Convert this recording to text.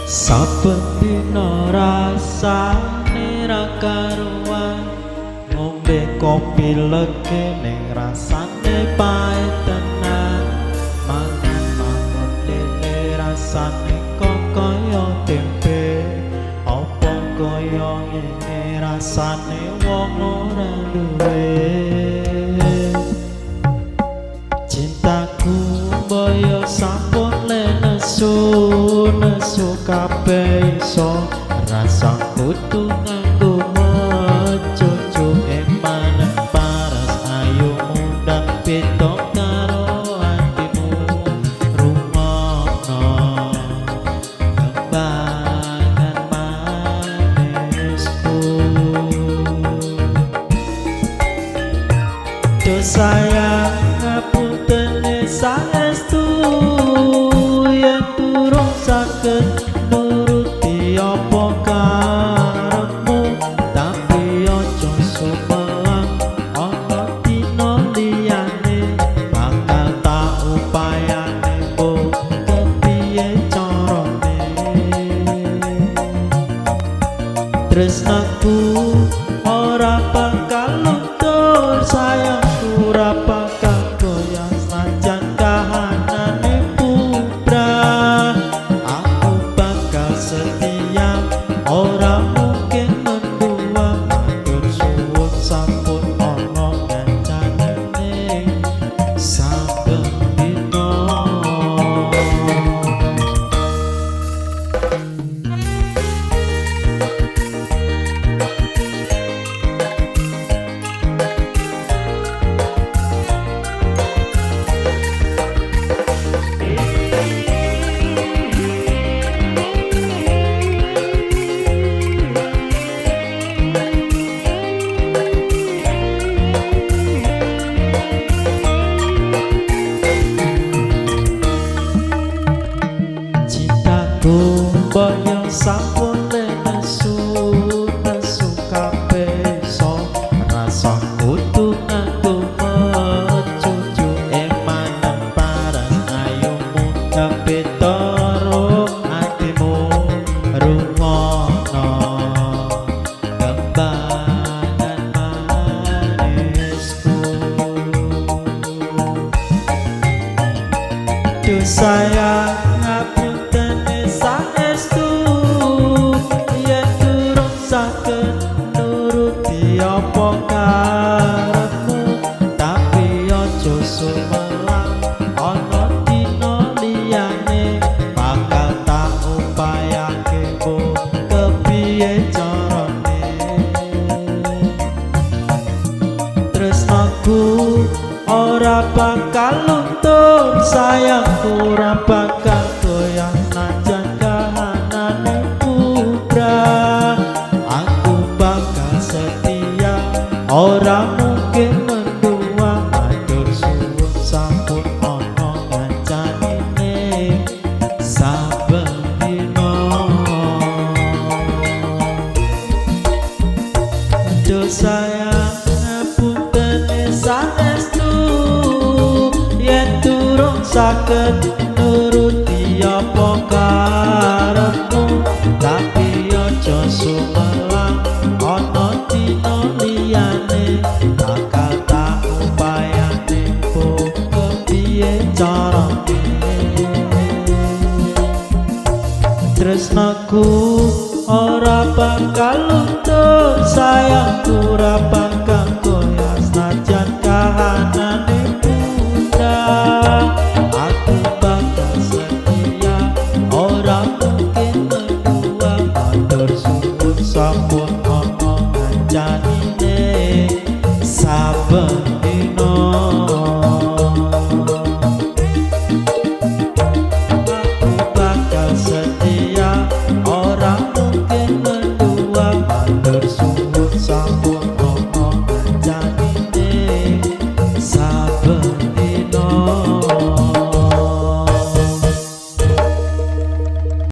Saben dina rasane ra karuan, ngombe kopi lege ning rasane pahit tenan. Mangan mangut lele rasane kok kaya tempe, apa kaya ngene rasane wong ora duwe. Cintaku boyo sampun lenesu nesu kabeh iso, rasa kudu nganggo mecucu eman paras ayu mundhak beda karo atimu. Rungokno kembangan manisku. Duh sayang ngapunten saestu yen durung saged nuruti apa karepmu, tapi aja sumelang ana dina liyane bakal tak upayane mbok kepiye carane. Tresnaku ora bakal luntur, sayangku ora bakal goyah senajan kahanane pubrah. Aku bakal setia ora mungkin mendua, matur suwun sampun ana kancane saben dina. Cintaku boyo sampun nesu nesu kabeh iso, rasa kudu nganggo mecucu emanan paras ayumu beda karo atimu. Rungokno kembangan manisku. Duh sayang ngapunten saestu yen durung saged nuruti apa karepmu, tapi aja sumelang ana dina liyane bakal tak upayake mbok kepiye carane. Tresnaku ora bakal luntur, sayangku ora bakal goyah senajan kahanane pubrah. Aku bakal setia ora mungkin mendua, matur suwun sampun ana kancane saben dina. Duh sayang ngapunten saestu yen durung saged nuruti apa karepmu, tapi aja sumelang ana dina liyane bakal tak upayane mbok kepiye carane. Tresnaku ora bakal luntur, sayangku ora bakal